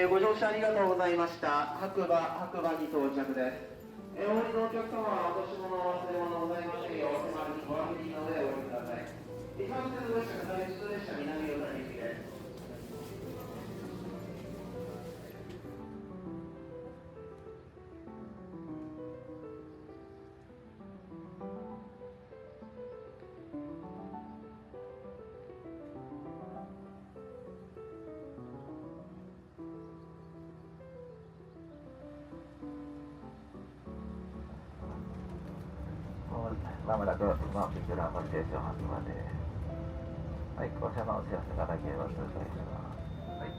ご乗車ありがとうございました。白馬、白馬に到着です。お降りのお客様は、落とし物、忘れ物ございませんよう、手前にご確認の上お降りください。一番先の列車が普通列車南小谷行きです。もうまもなく、まあ、ピクラーステーション白馬です。はい、降車のお知らせがなければ通過します。はい。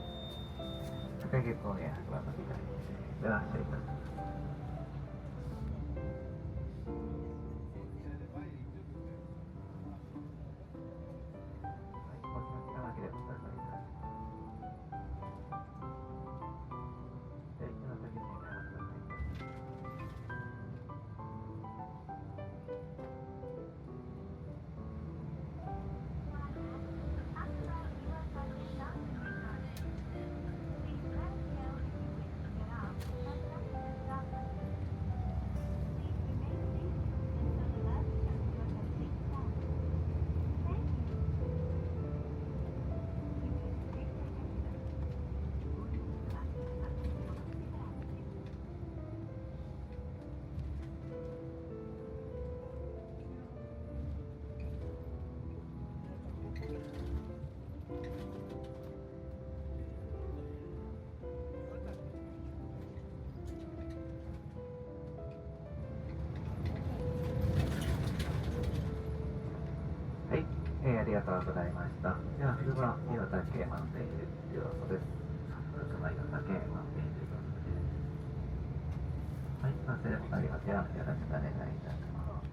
高木高原白馬の左では、失礼いたします。はい、お知らせがなければ通過いたします。で、一の先にお待ちください。はい、ありがとうございました。では、白馬岩岳マウンテンリゾートです。白馬岩岳マウンテンリゾートです。はい、忘れ物ありません。よろしくお願いいたします。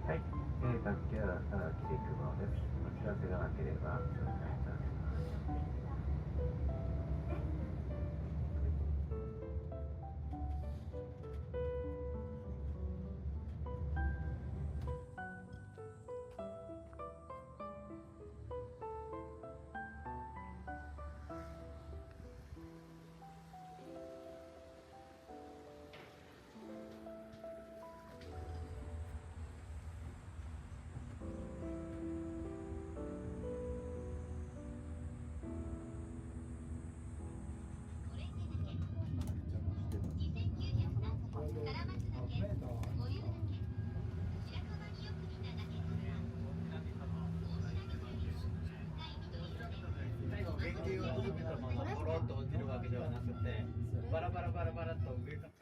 はい、特急霧雲です。お知らせがなければ通過いたします。最後原型をとどめたままポロッと落ちるわけではなくて、バラバラバラバラと上から。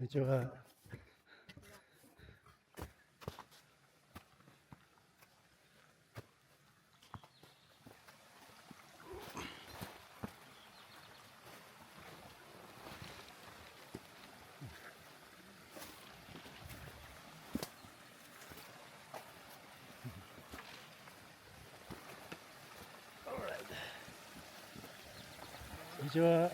にちは。こんにちは。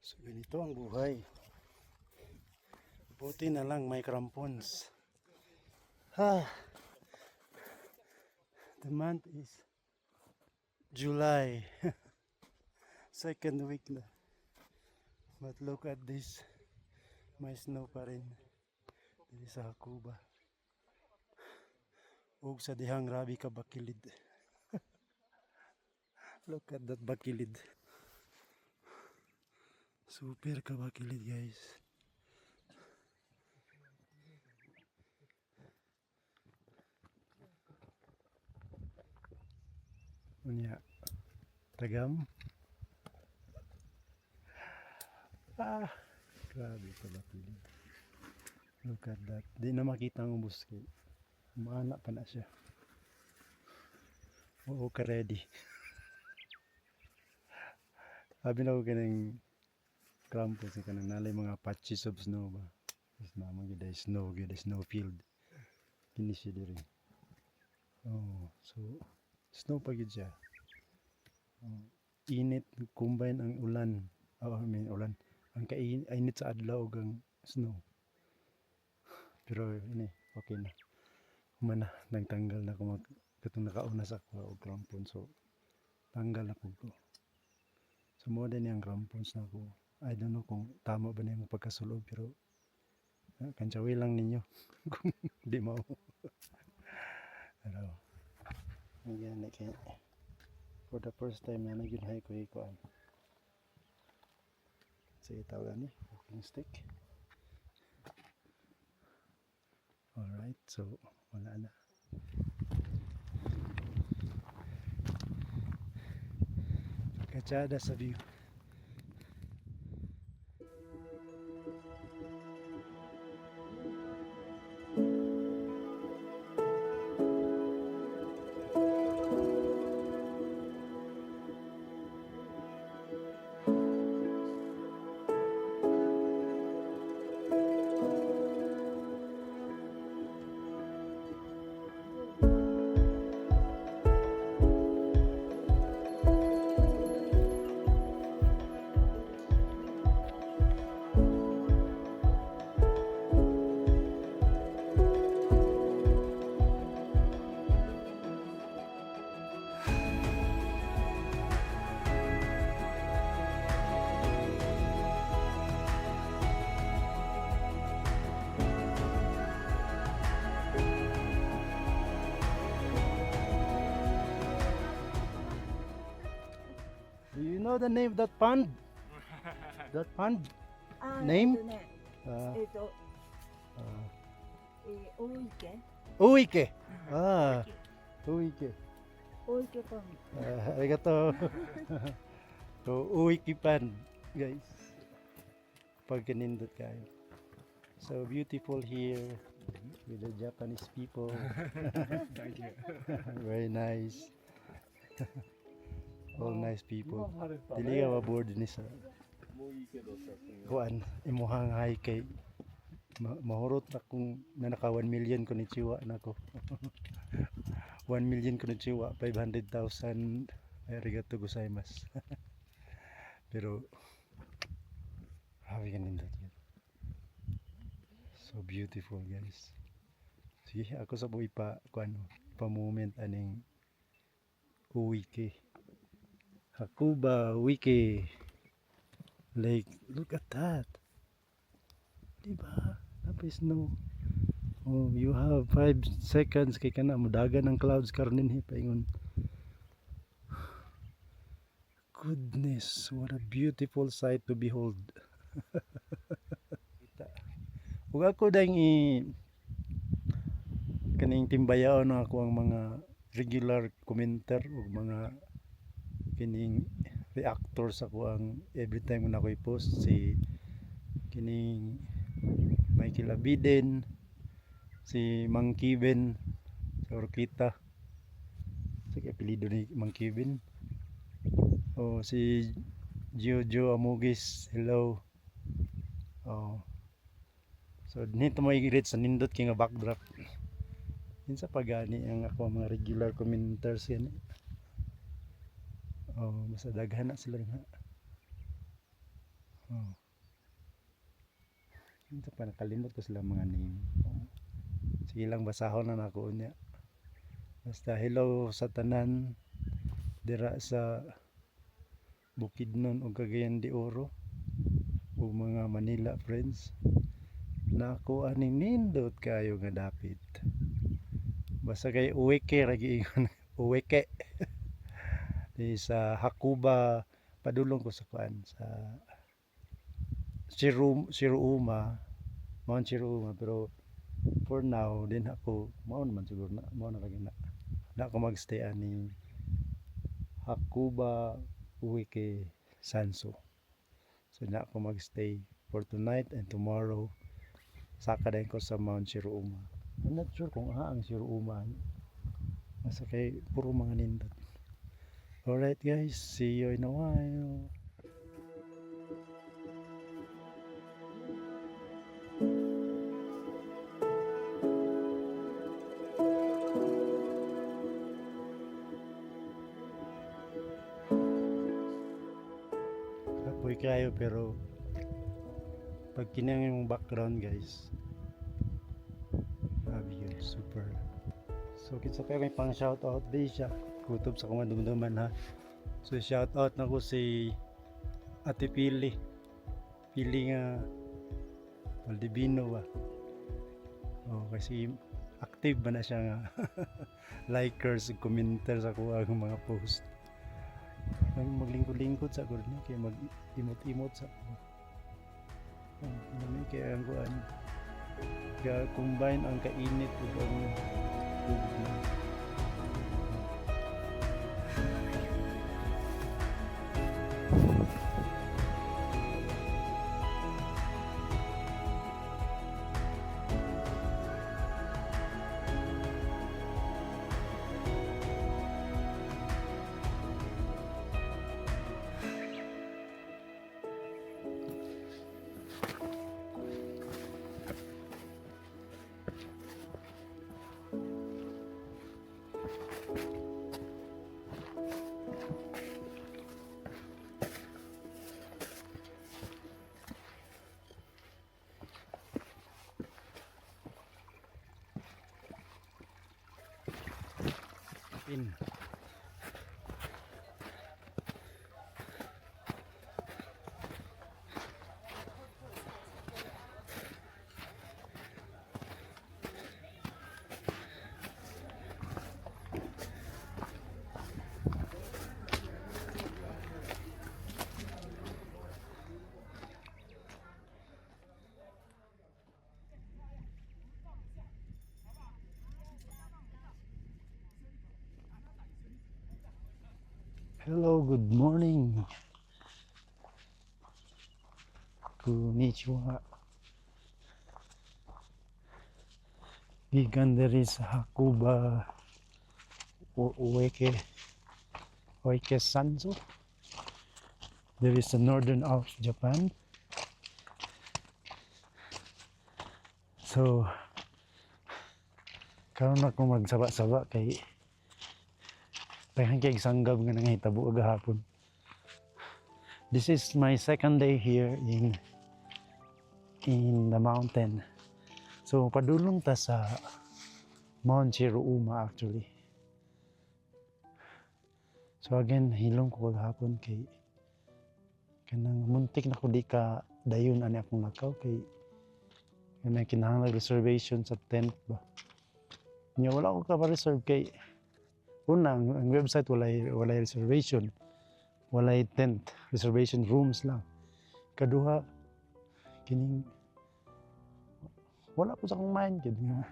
So ganito ang buhay. Buti na lang may crampons. Ha. The month is July. Second week na. But look at this. May snow pa rin. Dili sa Hakuba. Ug sa dihang grabe ka bakilid. Look at that bakilid. Super kabakilid, guys. Unya. Tagam. Ah, grabe kabakilid. Look at that. Di na makita ang ubos kay maana pa na siya. Oo, ka ready. Sabi na ko kaning crampons ni kanang nalay mga patches of snow ba. Tapos naa man gyud ay snow gyud ay snow field. Kini siya diri. Oh, so snow pa gyud siya. Oh, init combine ang ulan. Oh, I mean ulan. Ang kainit sa adlaw ug ang snow. Pero ini okay na. Human na, nagtanggal na ko mag katong nakauna sa ako og crampon, so tanggal na pud ko. So mo din ang crampons na ako. I don't know kung tama ba na yung pagkasulob, pero kantsawi lang ninyo kung di mao. Pero ang gani kay for the first time na nagyunhay ko ikuan. Sige, tawag ni walking stick. Alright, so wala na. Kachada sa view. Do you know the name of that pond? That pond? あー Name? えっとね、 Uh, えっと、えー、大池。 Uike. Ah, Uike. 大池 pond。 Ah, ありがとう. So, Uike Pond, guys. Pag kanindot kayo. So beautiful here with the Japanese people. Thank you. Very nice. All nice people. Dili ka maboard ni sa kuan imuhang hike kay mahurot na kung na naka 1 million konnichiwa na ko. 1 million konnichiwa, 500,000 arigato gozaimasu. Pero grabe kanindot yun. So beautiful, guys. Sige, ako sa buhay pa kuan pa moment aning Oike. Hakuba Oike Lake. Look at that. Diba? Napay snow. Oh, you have 5 seconds kay kana mudagan ang clouds karon dinhi paingon. Goodness, what a beautiful sight to behold. Kita. Ug ako dang i kaning timbayaon na ako ang mga regular commenter ug mga kining reactors ako ang every time na ako i-post, si kining Michael Abiden, si Mang Kevin sa Orquita. Sige, apelyido ni Mang Kevin. O si Jojo Amugis, hello. Oh. So dito mo i-reach sa nindot kay nga backdrop. Kinsa pa gani ang ako ang mga regular commenters yan. Oh, basta daghan na sila nga. Oh. Kinsa pa, nakalimot ko sila mga name. Oh. Sige lang, basahon na nako unya. Basta hello sa tanan dira sa Bukidnon ug Cagayan de Oro ug mga Manila friends na ako aning nindot kayo nga dapit. Basta kay Uweke ra giingon, Uweke. Di sa Hakuba, padulong ko sa kuan sa Shirouma, Mount Shirouma, pero for now din ako mao naman siguro na mao na lagi na na ako magstay ani Hakuba Uweke Sanso. So na ako magstay for tonight and tomorrow saka din ko sa Mount Shirouma. I'm not sure kung aha ang Shirouma. Basta kay puro mga nindot. Alright guys, see you in a while. Kapoy kayo, pero pag kinang yung background, guys, grabe yun, super. So kinsa kayo may pang shoutout di siya. Kutob sa akong madumduman ha. So shoutout na ko si Ate Pili. Pili nga Valdivino ba. Oh, kasi active ba na siya nga likers ug commenters ako ang mga post. Ang maglingkod-lingkod sa ako niya kay mag imot-imot sa ako. Oh, lami kay ang kuan. Kaya combine ang kainit ug ang tubig na. In. Hello, good morning. Konnichiwa. Gikan diri sa Hakuba Ueke Oike Sanso. There is the Northern Alps, Japan. So, karon ako magsaba-saba kay daghan kay sanggab nga nangahitabo gahapon. This is my second day here in the mountain. So padulong ta sa Mount Shirouma actually. So again, hilom ko kagahapon kay kanang muntik na ko di ka dayon ani akong lakaw kay kanang kinahanglan reservation sa tent ba. Nya wala ko ka reserve kay una ang website walay reservation. Walay tent, reservation rooms lang. Kaduha, kining wala po sa akong mind gid nga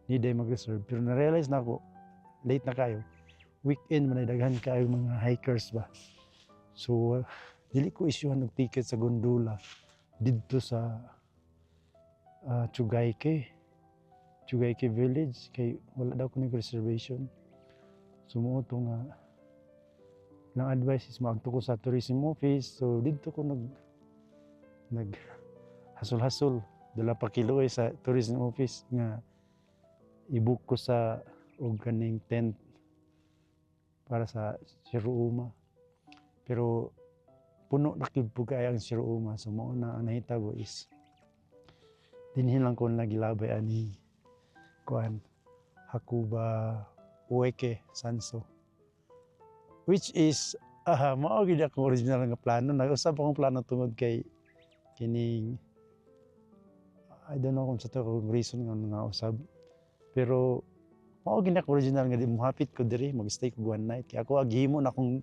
ni day mag-reserve, pero na-realize na ako late na kayo, weekend man ay daghan kayo mga hikers ba, so dili ko isyuhan og ticket sa gondola didto sa Chugaike Village kay wala daw ko reservation. So mao to nga nang advice is maagto ko sa tourism office. So didto ko nag hasol-hasol dula pa kilo sa tourism office nga i-book ko sa og kaning tent para sa Shirouma. Pero puno na gyud po kaayo ang Shirouma. So mao na ang nahitabo is dinhi lang ko nagilabay ani kuan Hakuba Ueke Sanso. Which is mao gyud akong original nga plano. Nag-usab akong plano tungod kay kining, I don't know kung sa to kung reason nga usab. Pero mao gyud ako original nga di mohapit ko diri, mag-stay ko one night. Kay ako gihimo na akong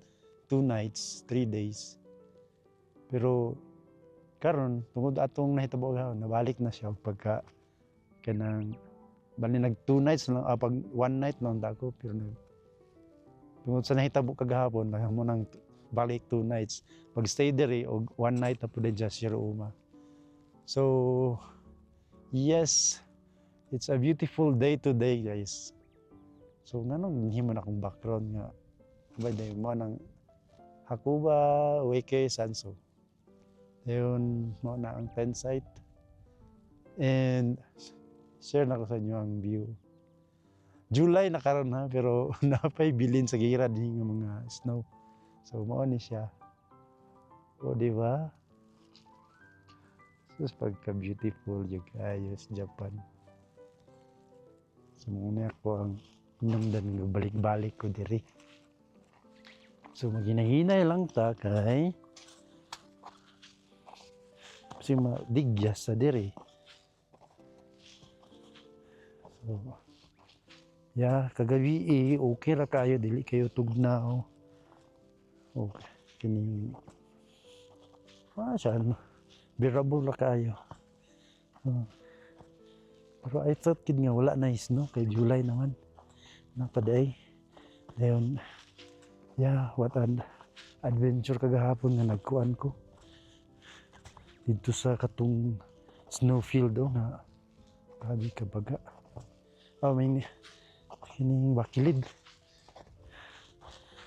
2 nights, 3 days. Pero karon tungod atong nahitabo gahapon, nabalik na siya og pagka kanang bali nag 2 nights lang, pag one night lang ta ako, pero nag tungod sa nahitabo kagahapon mo nang balik 2 nights, pag-stay diri og one night na pud sa Shirouma. So yes, it's a beautiful day today, guys. So nganong himo na akong background nga by the mo nang Hakuba Ueke Sanso. Ayun, mao na ang tent site. And share na ko sa inyo ang view. July na karon ha, pero napay bilin sa gira din nga mga snow. So mao ni siya. O, di ba? Sus, pagka beautiful yung kayo sa Japan. So muna ako ang hinungdan nga balik-balik ko diri. So maghinay-hinay lang ta kay kasi madigyas sa diri. So yeah, kagabi eh, okay ra kayo, dili kayo tugnaw. Okay, kining siya, ano, bearable ra kayo. Pero I thought kid nga wala na snow kay July naman. Napaday. Dayon, yeah, what an adventure kagahapon nga nagkuan ko dito sa katong snowfield, oh, nga grabe ka baga. Oh, may kining bakilid.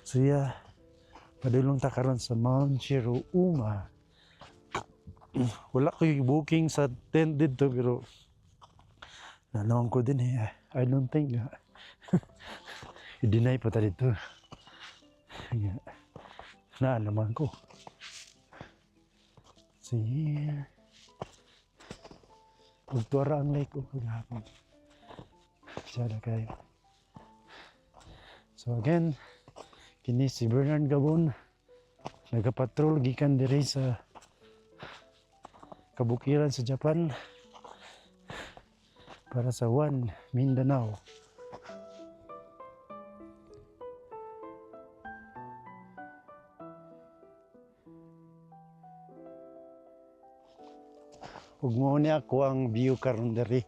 So yeah, padulong ta karon sa Mount Shirouma. Wala ko yung booking sa tent dito, pero nanawang ko din eh. I don't think nga. I-deny pa ta dito. Nga. Naa naman ko. See here. Ug tuara ang lake ko kagahapon. Siya na kayo. So again, kini si Bernard Gabon nagapatrol gikan diri sa kabukiran sa Japan para sa One Mindanao. Ug mao ni ako ang view karon diri.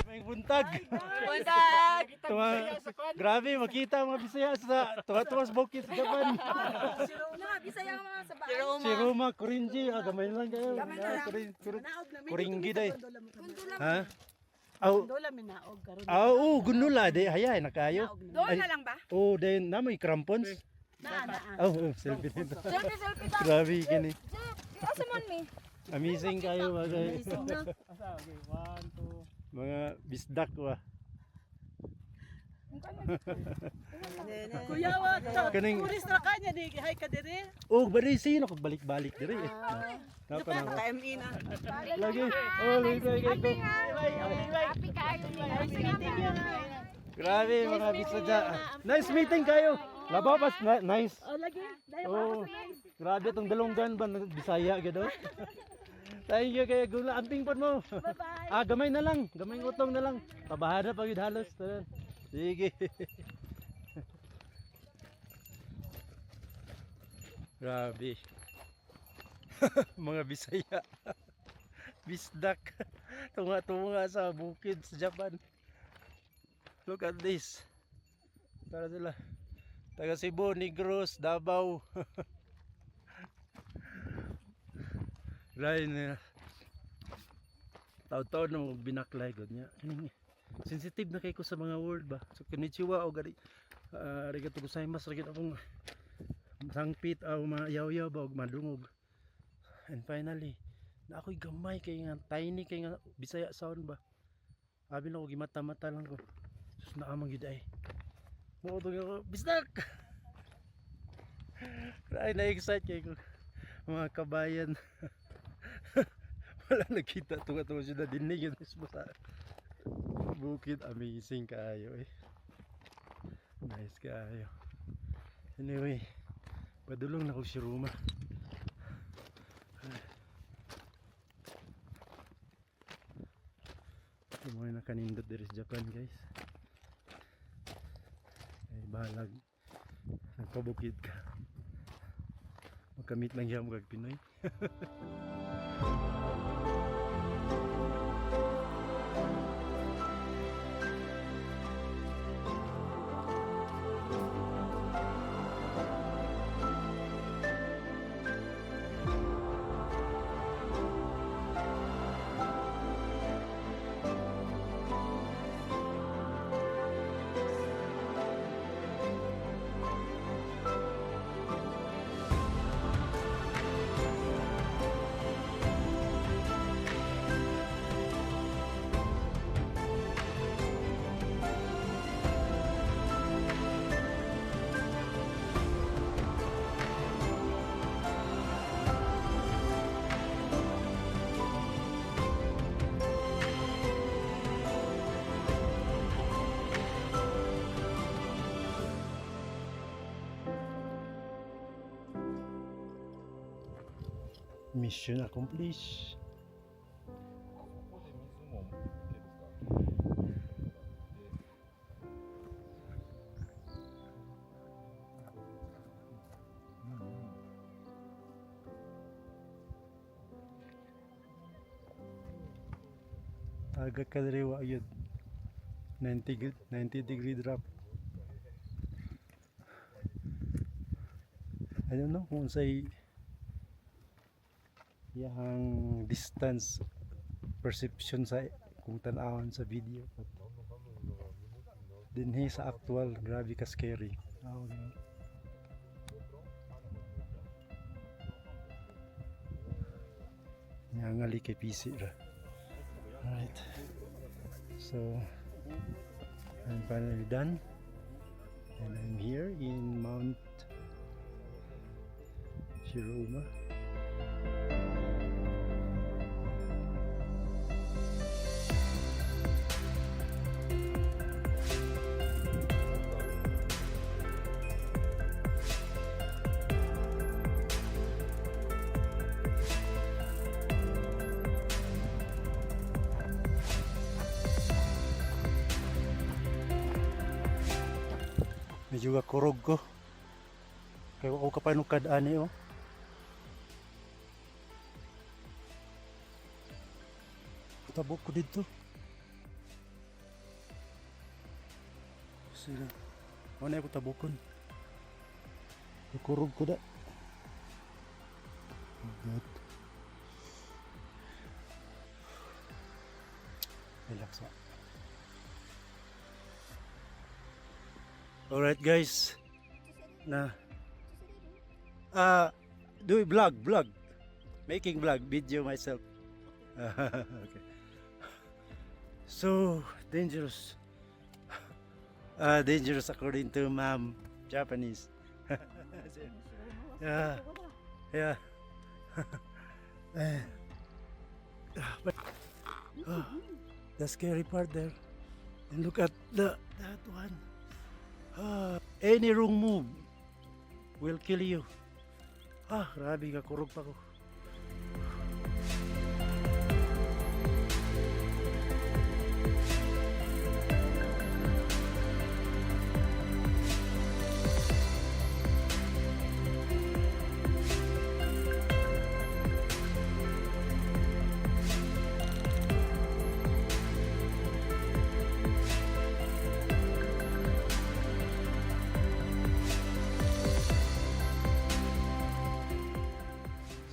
May buntag. Buntag! Tuma, grabe, makita ang mga Bisaya sa tuwa-tuwa sa bukid sa Japan. Na, Bisaya mga sa bahay. Si Roma, Kurinji, gamay lang kayo. Gamay na lang. Kuringgi day. Gundula. Ha? Aw, Dola minaog karon. aw, oh, gunula di hayay na kayo. Doon na lang ba? Oh, then na may crampons. Na na. Oh, oh, selfie nito. Selfie, selfie ta. Grabe kini. Jeff, asa man mi? Amazing kayo mga Amazing na. mga bisdak wa. Kuya wa, Kaning- tourist ra kanya di hay ka diri. Oh, bari sino kag balik-balik diri eh. Napa na. Naka-ME na. Lagi. Oh, lagi lagi. Happy kaayo ni. Grabe mga bisda. Nice meeting kayo. Labaw pas nice. Oh lagi. Dai Oh, grabe itong dalonggan ba Bisaya gado. Thank you kay Gula. Amping pod mo. Bye-bye. Ah, gamay na lang. Gamay utong na lang. Pabahada pa gyud halos. Tanan. Sige. Grabe. Mga Bisaya. Bisdak. Tunga-tunga sa bukid sa Japan. Look at this. Tara sila. Taga Cebu, Negros, Davao. Grabe na. Taon-taon na mga binaklay gud niya. Kaning sensitive na kay ko sa mga word ba. So konnichiwa o gari arigato gozaimasu ra gyud akong sangpit aw mayaw-yaw ba og madungog. And finally, na ako'y gamay kay nga tiny kay nga Bisaya sound ba. Abi na ko gimata-mata lang ko. Sus naamang gyud ay. Mo ako bisdak. Ay, na-excite kay ko mga kabayan. Wala nakita tunga-tunga siya dinig yun mismo sa bukid. Amazing kaayo eh. Nice kaayo. Anyway, padulong na ko si Ruma. Ito mga nakanindot diri sa Japan, guys. Ay bahalag nagpabukid ka. Makamit lang siya mo kag Pinoy. Mission accomplished. Aga ka diri wa yun. 90 degree drop. I don't know kung unsay iyang distance perception sa kung tan-awon sa video, but dinhi sa actual, grabe ka scary. Oh, no. Nangali kay PC ra. Alright, so I'm finally done and I'm here in Mount Shirouma. Medyo gakurog ko. Kay wa ko kapanukad ani, oh. Tabok ko dito. Sila. Wala ko tabokon. Kurog ko da. Oh God. Relax ah. Alright, guys. Na do vlog, vlog. Making vlog, video myself. Okay. So dangerous. Dangerous according to ma'am Japanese. Yeah. But the scary part there. And look at the that one. Any wrong move will kill you. Ah, grabe ka, kurog pa ko.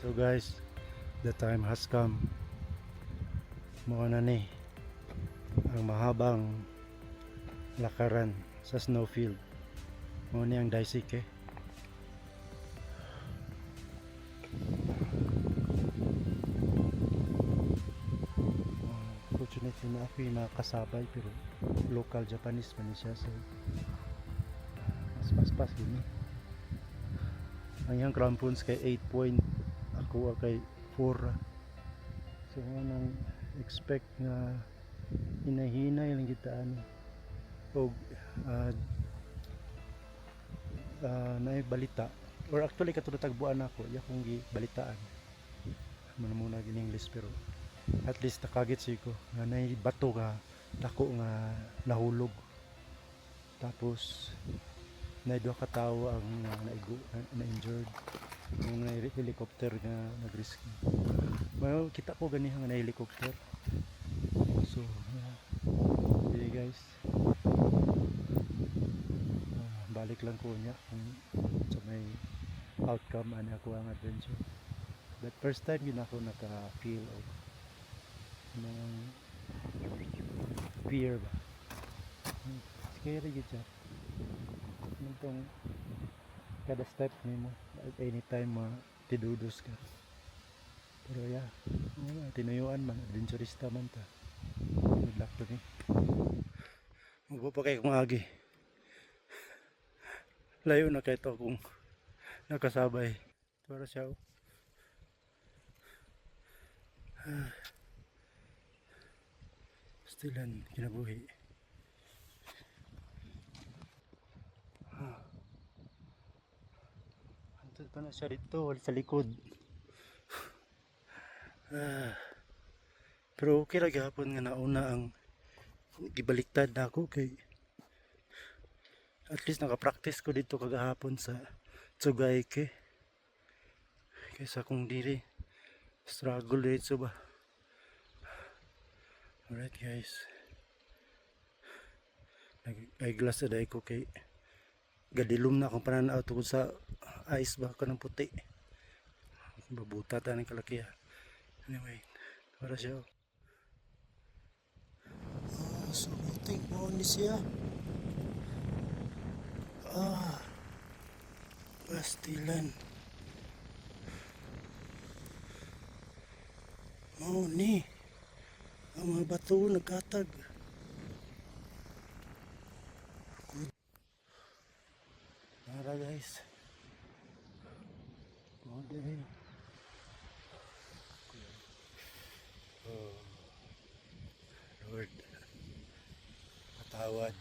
So guys, the time has come. Mao na ni ang mahabang lakaran sa snowfield. Mao ni ang Daisike. Fortunately na ako yung nakasabay, pero local Japanese man ni siya, so mas paspas yun eh. Ang iyang crampons kay 8 point, ako kay 4. So nang expect nga hinahinay lang kita ano og naay balita, or actually katulad tagbuan ako iya kong gibalitaan man muna in English, pero at least nakagit siya ko nga nay bato nga dako nga nahulog, tapos nay duha ka tawo ang naigo, na injured yung na helicopter nga nag-rescue. Well, kita ko ganiha nga na helicopter. So yeah. Sige guys, balik lang ko niya kung sa may outcome ani ako ang adventure. But first time yun ako naka-feel of ng fear ba. Scary gyud siya. Nitong kada step nimo, at anytime ma tidudos ka. Pero yeah, tinuyuan man, adventurista man ta. Good luck to me. Magpa pa kay kung agi. Layo na kay to kung nakasabay. Para siya, oh. Ah. Still kinabuhi. Ah. Antod pa na siya dito sa likod. Ah. Pero okay ra gihapon nga nauna ang gibaliktad na ako kay at least naka-practice ko dito kagahapon sa Tsugaike kaysa kung diri struggle dito ba. Alright guys, nag eyeglass na ko kay gadilom na akong pananaw tungkol sa ice ba, kanang puti babuta ta ng kalaki, ah. Anyway, para siya, oh. Ah, so I think mao ni siya. Ah, pastilan. Mao ni. Ang mga bato nagkatag. Good. Tara guys. Mao din. Oh. Lord. Patawad.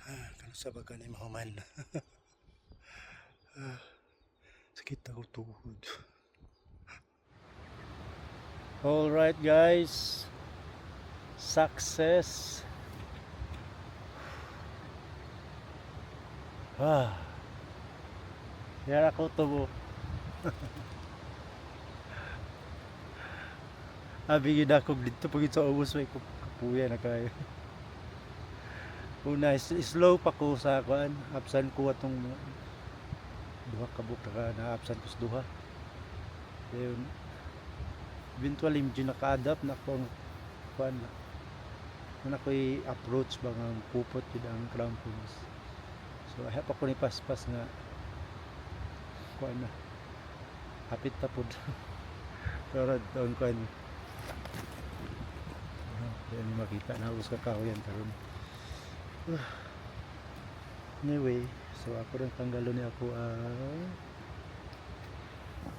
Ah, kano sa ba ni mahuman? Ah, sa Sakit ako tuhod. All right, guys. Success. Ah. Yara ko tubo. Abi gid ako dito pag sa ubos may kapuya na kayo. Una, slow pa ko sa kuan, absan ko atong duha ka buok ka na absan ko sa duha. Then eventually medyo naka-adapt na ako ang kuan na. Na ako'y approach ba nga kupot yun ang crampons. So ay pa ko ni paspas nga kuan na. Hapit ta pod. Pero ang kuan. Ah, di ni makita na ubos ka kahoyan karon. Anyway, so ako rin tanggalon ni ako ang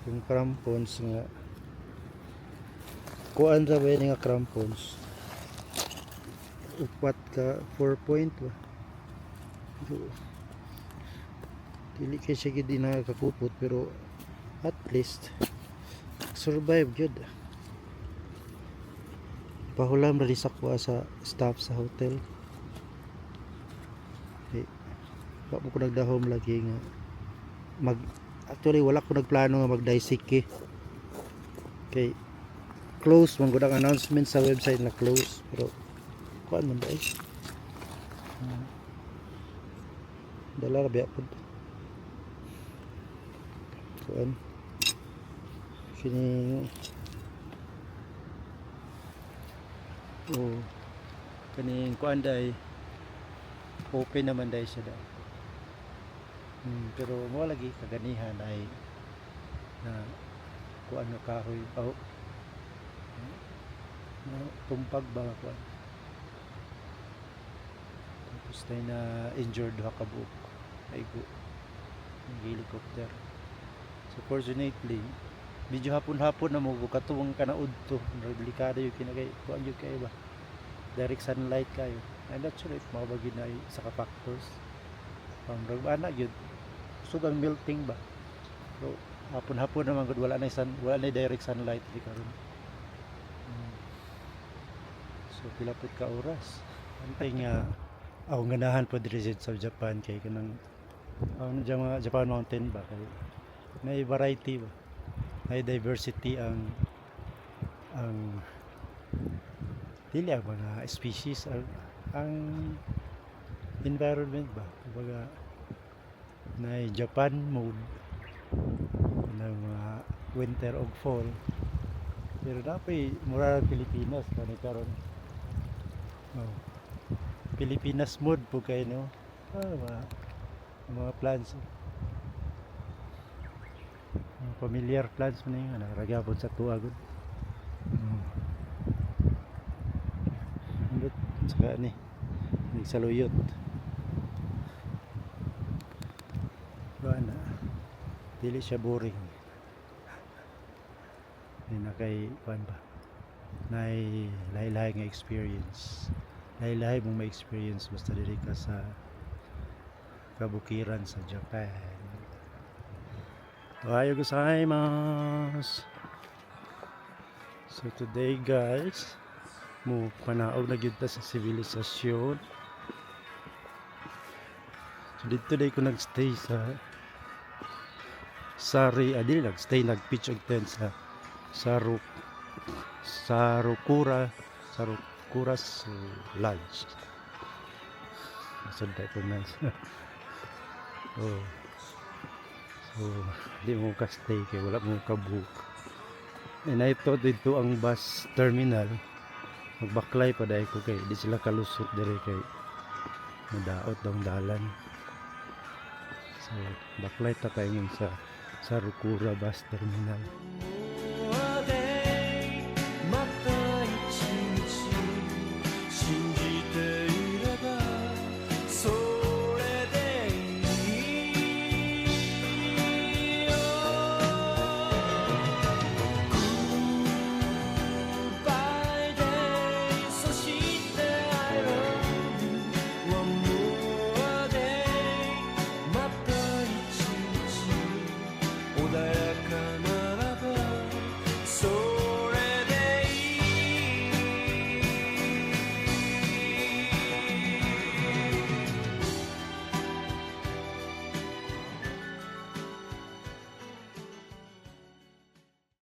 yung crampons nga kuan ra ba yun nga crampons, upat ka 4 point ba. Pero, dili kay siya gid nakakupot, pero at least survive gyud. Pahulam ra sa kuha sa staff sa hotel. Di wa mo ko nagdahom lagi nga mag, actually wala ko nagplano nga mag-Daiseki kay close man gud ang announcement sa website na close, pero kuan man dai. Dala ra biya pud kuan kini. Oh, kaning kuan dai, open naman dai siya dai. Pero mo lagi kaganihan ay na kuan nga kahoy, oh, na tumpag ba nga kuan. Tapos tayo na injured duha ka buok naigo ng helicopter. So fortunately medyo hapon-hapon na mo katuwang kanaud to, delikado yung kinagay kuan yun kayo ba, direct sunlight kayo. I'm not sure if mao ba gyud na isa ka factors ang rag ana gyud kusog ang melting ba, pero hapon-hapon naman gud, wala na sun, wala na direct sunlight di karon. So pila pud ka oras antay nga ako ganahan po diri sa Japan kay kanang ang mga Japan mountain ba, kay may variety ba, may diversity ang dili ang mga species, ang environment ba. Kumbaga na Japan mode ng mga winter og fall, pero napay mura ang Pilipinas kani karon. Oh. Pilipinas mode po kayo, no? Ah, mga plants, mga familiar plants man yun, ragapon sa tuwa gud. Ambot saka ni saluyot. Pero ana, dili siya boring. Ay na kay kuan ba? Nay lahi-lahi nga experience. Lahi-lahi mong ma-experience basta diri ka sa kabukiran sa Japan. Ohayo gozaimasu. So today, guys, mo panaog na gyud ta sa sibilisasyon. So dito day ko nagstay sa Sari, ah, dili nagstay, nag-pitch og tent sa Sarukura, Sarukuras Lodge. Nasod pronounce. Oh. So, di mo ka stay kay wala mo ka book. And I thought dito ang bus terminal. Magbaklay pa dahil ko kay di sila kalusot dire kay madaot daw ang dalan. So, baklay ta kayo sa Sarukura Bus Terminal. 待って